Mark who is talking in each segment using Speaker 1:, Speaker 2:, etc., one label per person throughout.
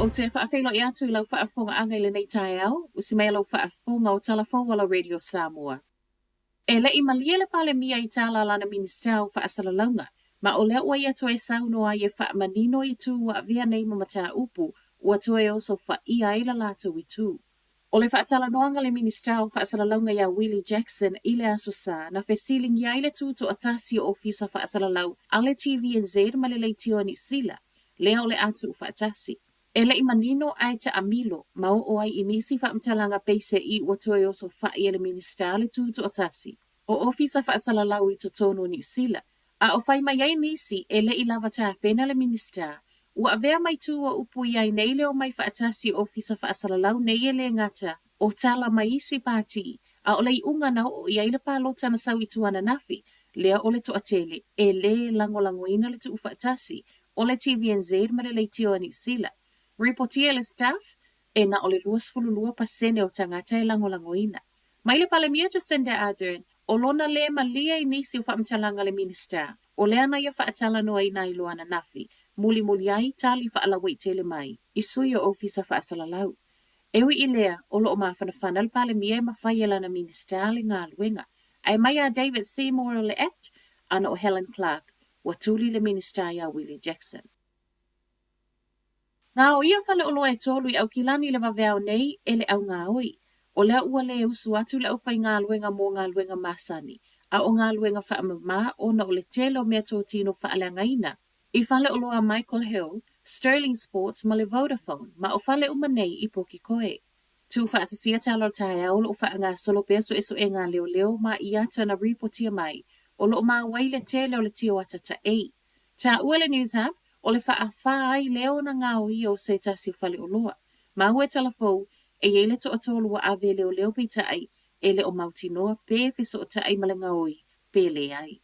Speaker 1: Ou te faafeiloai atu i lau faafofogaaga i lenei taeao, usi mai lau faafofoga o Tala Fou a lau Radio Samoa. E le i malie le Palemia i tala a lana Minisita o Faasalalauga, ma o lea ua ia toe saunoa ai e faamanino itu ua avea nei ma mataupu ua toe osofaia ai le latou itu. O le faatalanoaga a le Minisita o Faasalalauga ia Willie Jackson i le Aso Sa, na fesiligia ai le tutoatasi o Ofisa Faasalalau a le TVNZ ma le Leitio a Niu Sila, lea o le a tuufaatasi. E le i manino ae taamilo ma oo ai i nisi faamatalaga peiseai ua toe osofa'i e le Minisita le tutoatasi o Ofisa Faasalalau i totonu o Niu Sila. A o fai mai ai nisi e le i lava tapena le Minisita, ua avea mai tu o upu i ai nei le omai faatasi o Ofisa Faasalalau nei e le gata o tala mai isi pati, a o le iuga na oo i ai le palota na sau i tua ananafi, lea o le toatele e lē lagolagoina le tuufaatasi o le TVNZ ma le Leitio a Niu Sila. Ripotia e le Stuff, e na o le 22% o tagata e lagolagoina. Mai le Palemia Jacinda Ardern, o lona lē malie i nisi o faamatalaga a le Minisita, o lea na ia faatalanoaina ai loa ananafi, mulimuli ai tali faalauaitele mai i sui o Ofisa Faasalalau. E ui i lea, o lo o mafanafana le Palemia e mafai e lana Minisita le galuega. Ae mai a David Seymour o le Act, ana o Helen Clark, ua tuli le Minisita iā Willie Jackson. Gaoia faleoloa e tolu i Aukilani i le vaveao nei e le augaoi. O lea ua lē usu atu le aufaigaluega mo galuega masani, a o galuega faamama ona o le tele o meatotino faaleagaina i faleoloa a Michael Hill, Sterling Sports ma le Vodafone, ma o fale uma nei i Pokikoe. Tuufaatasia tala o le taeao o lo o faagasolo pea suesuega a leoleo ma i ata na ripotia mai o lo o maua ai le tele o le tio ata taei. Taua le Newshub, o le faafa ai lea o na gaoia o se tasi o faleoloa. Maua e tala fou, e i ai le toatolu ua ave e leoleo peitai e le o mautinoa pe fesootai ma le gaoi pe leai.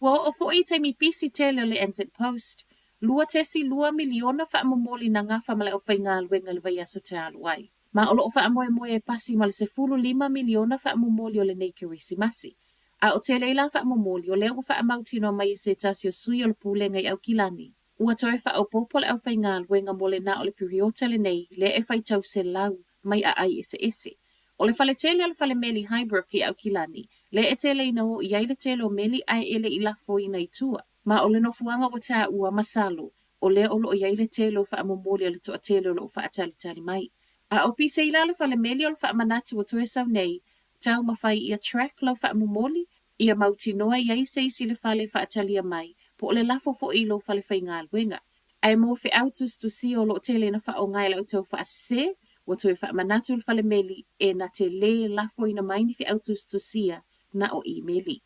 Speaker 1: Ua oo foi i taimi pisi tele o le NZ Post, 2.2 miliona faamomoli na gafa ma le aufaigaluega i le vaiaso talu ai. Ma o lo o faamoemoe e pasi ma le 15 miliona faamomoli o lenei Kerisimasi. A o tele ai la faamomoli, o lea ua faamautinoa mai e se tasi o sui o le Pulega i Aukilani, ua toe faaopoopo le aufaigaluega mo le na o le piriota lenei lea e faitau selau mai aai eseese. O le fale tele o le fale meli Highbrook i Aukilani, lea e tele ina o i ai le tele o meli ae e le i lafoina i tua. Ma o le nofoaga ua taua, masalo, o lea o lo o i ai le tele o faamomoli a le toatele o lo o faatalitali mai. A o pise i lalo fale meli o le faamanatu ua toe sau nei, taumafai ia track lau faamomoli, ia mautinoa i ai se isi i le fale e faatalia mai, po o le lafo foi i lou fale faigaluega. Ae mo feau tusitusia o lo o tele ina faaaoga e le au taufaasese, ua toe faamanatu le fale meli e na te lē lafoina mai ni feau tusitusia na o imeli.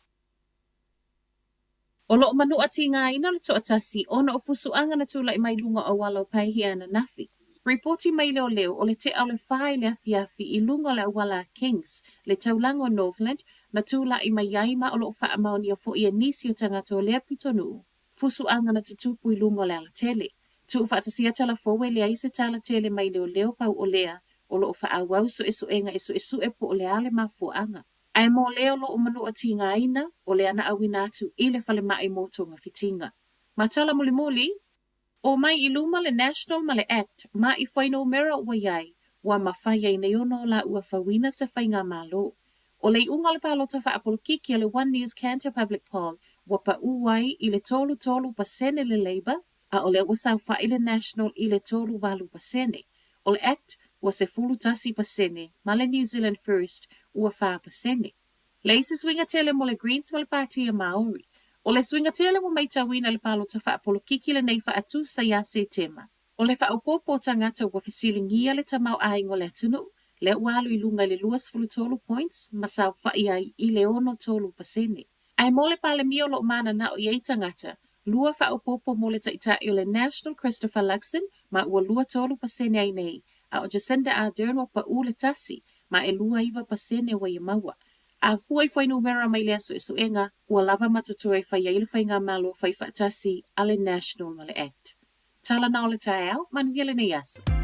Speaker 1: O lo o manua tigaina le toatasi ona o fusuaga na tulai mai luga o auala o Paihia ananafi. Ripoti mai leoleo o le tea o le fa i le afiafi i luga o le auala a Kings, le taulaga o Northland, na tulai mai ai ma o lo o faamaonia foi e nisi o tagata o lea pitonuu fusuaga na tutupu i luga o le alatele. Tuufaatasia tala fou e leai se tala tele mai leoleo pau o lea o lo o faaauau suesuega e suesue po o le a le mafuaaga. Ae mo le o lo o manua tigaina, o lea na auina atu i le falemai mo togafitiga. Ma tala mulimuli, o mai i luma le National ma le Act ma i fuainumera ua i ai, ua mafai ai nei ona o la ua fauina se faigamalo. O le iuga o le palota faapolokiki o le One News Kantar Public Poll ua paʻū ai i le 33% le Labour, a o lea ua saofaʻi le National i le 38%. O le Act ua 11% ma le New Zealand First ua 4%. Leai se suiga tele mo le Greens ma le Pātia Māori. O le suiga tele ua maitauina i le palota faapolokiki lenei faatusa iā Setema. O le faaopoopo o tagata ua fesiligia le tamaoaiga o le atunuu, lea ua alu i luga i le 23 points ma saofaʻi ai i le 63%. Ae mo le Palemia o lo o mananao i ai tagata, lua faaopoopo mo le Taitai o le National Christopher Luxon ma ua 23% ai nei, a o Jacinda Ardern ua paʻū le tasi ma e 29% ua ia maua. A fua i fuainumera mai lea suesuega, ua lava ma totoe e fai ai le faigamalo faifaatasi a le National ma le Act. Tala na o le taeao, manuia lenei aso.